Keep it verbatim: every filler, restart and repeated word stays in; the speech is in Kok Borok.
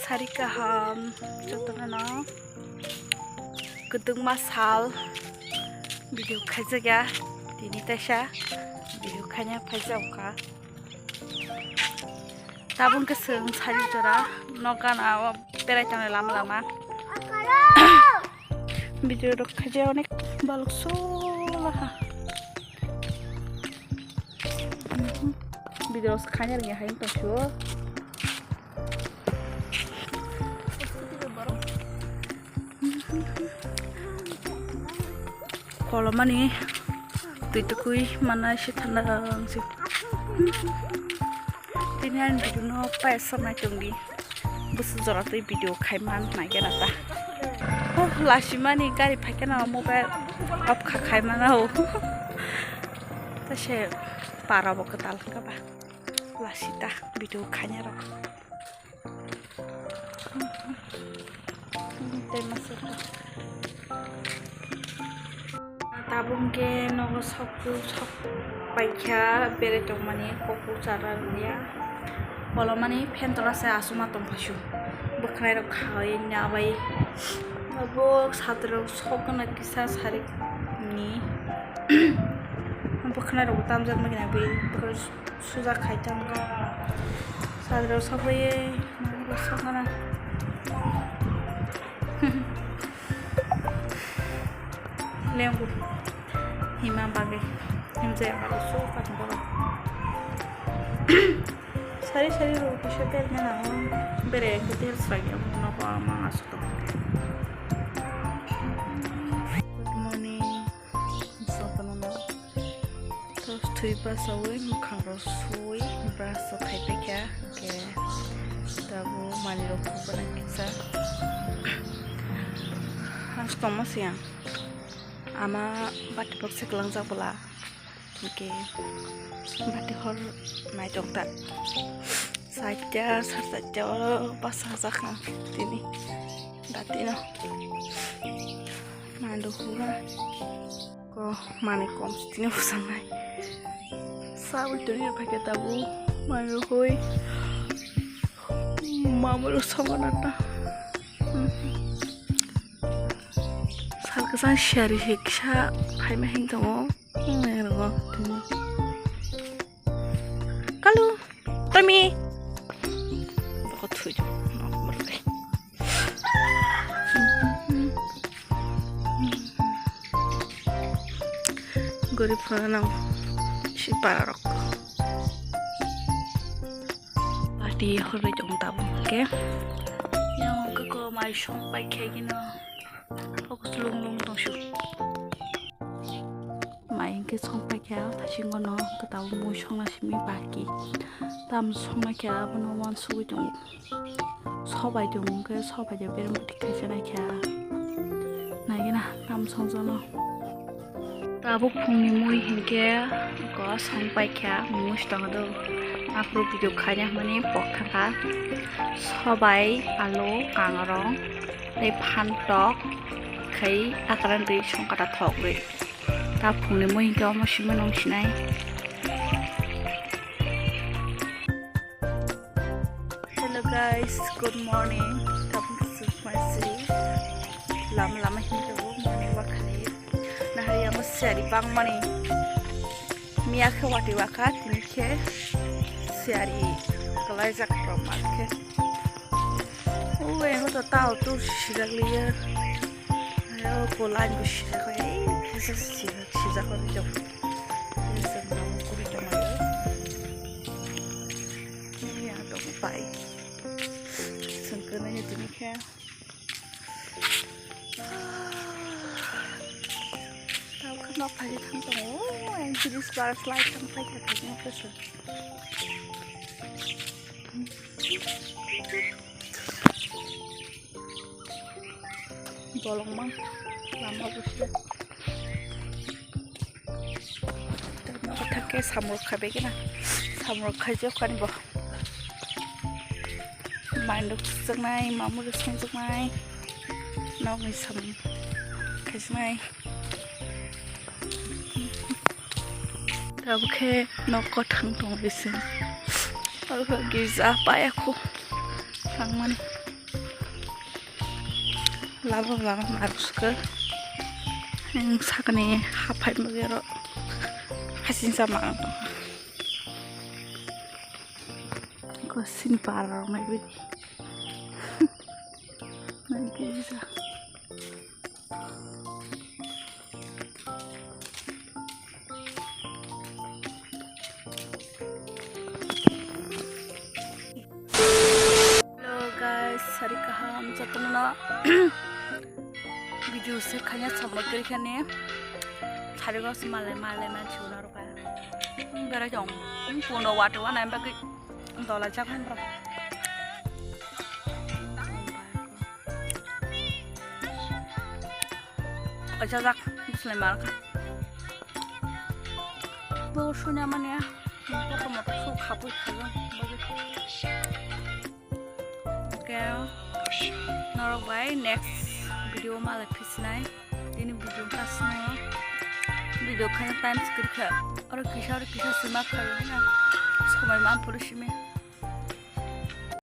Hari kaham jotono no kwdwkma sal video khaijakya, tini taisa video khaina phaijakha. Tabuk khe chwng sari jora nok gana o berai tongnai lama lama. Video rok khaijak onek balok sola ha. Video rok khaina rwngya hai wngtong sio. Kolomani twi tukui mana se thanda se. Tini ani video no paisa nai tongdi. Busu jora twi video khai man nai gana ta. Oh, lasimani gari phaikhe na mobile off kha khai mana o. Ta se para bo kwtal kha ba. Lasita video khaina rok. Tei masa. Tabuk hwnkhe nogo sok sok paikha bere tongmani kokbo chara rwya. Kolomani fan tola se asuma tongphaisu. Bwkhwnai rok khai nabai. Abo satro sok gana kisa sarik ni. Bwkhwnai rok tamjak nai bai. Suja khai tong. Sadro sogwi mango sogana. Lengu. Hima bagwi. Himjaya bagwi so patong bolo. Sari sari ro kisa tel mena. Bere ko tel sagi amo no ko ama asu to. Good morning. Jotono no. Tos thwi basawi mwkhang rok suwi brush rok khai paikha, hwnkhe tabuk mali rok khukuna kisa. Hastongma siyang ama bati box se kwlangjak bwla, hwnkhe bati hor nai tongta. Saita sar saita oro basa jak ang tini datino. Mando hura. Ko mani kom sitini usanai. Sawi tuni pake tabu. Mando hui. Mamuru songo nata. Sal kesan siari heksa phaima hing tongo. Nai rogo tini. Kalu, Tami. Boko thui. Gori phone nang si para rok. Party hor bai tong tabuk ke. Yang ke ko mai song pai khe gino. Focus lung lung tong su. Mai hwnkhe song paikha, thasingo no kwtal mui songna simi baki. Tam songna khe abono uansugui tongo. Sobai tongo hwnkhe sobai de berem bwtwi khaisa naikha. Naigena tam songjakno. Tabuk phungni mui hwnkhe ko song paikha, mui stongo do. Aphuru video khaina hwnmani pok thangkha. Sobai, alu, kangrong, tei phantok, khai akran ri songkata thok ri. Ta phungni mui hwnkhe omo simi nung sinai. Hello guys, good morning. Tabuk swk mai sri. Lama lama himthogo morning walk khainai. Nahari yango siyari bangmani. Miya khe watwi wakha, tini khe siyari kwlaijak rok mankhe. O, eno to tao to sijak liya. Ayo, ko line bo sijak, ei, kisa sijak, sijak ko bijak. Kisa namu kuri tong ayo. Ini ya, to pai. Sengkana ya tini khe. Tao khe nok phai thang tongo. O, ang tini bar slide thang phai kha thang khe. Bolongma lama busi. Tamo thake samrok khabe kena. Samrok khaijak kani bo. Main rok sukjaknai, mamui rok songjaknai. Nokni samung khaijak nai. Tabuk khe nok kwthang tong bisi. Tabuk khe girja paya kho. Thangmani. Labo labo narwk swkhe. Ang sakni haphai mugwi oro hasing sama ang tongkha. Ko sini para rok nai bini. Nai kisa. Hello guys, sari kaham jotono video se khanya samagri khani sari gos malai malai man chuna roka. Berai jong puno watu wana bagwi dola jak han bro. Acha jak bislai malka. Bo sunya mane motor motor su khapui khayo. Okay. Norok bai next video malai phisinai. Ini video kasno video khana time skip kha. Oro kisa oro kisa sima khayo na. Somai ma puru simi.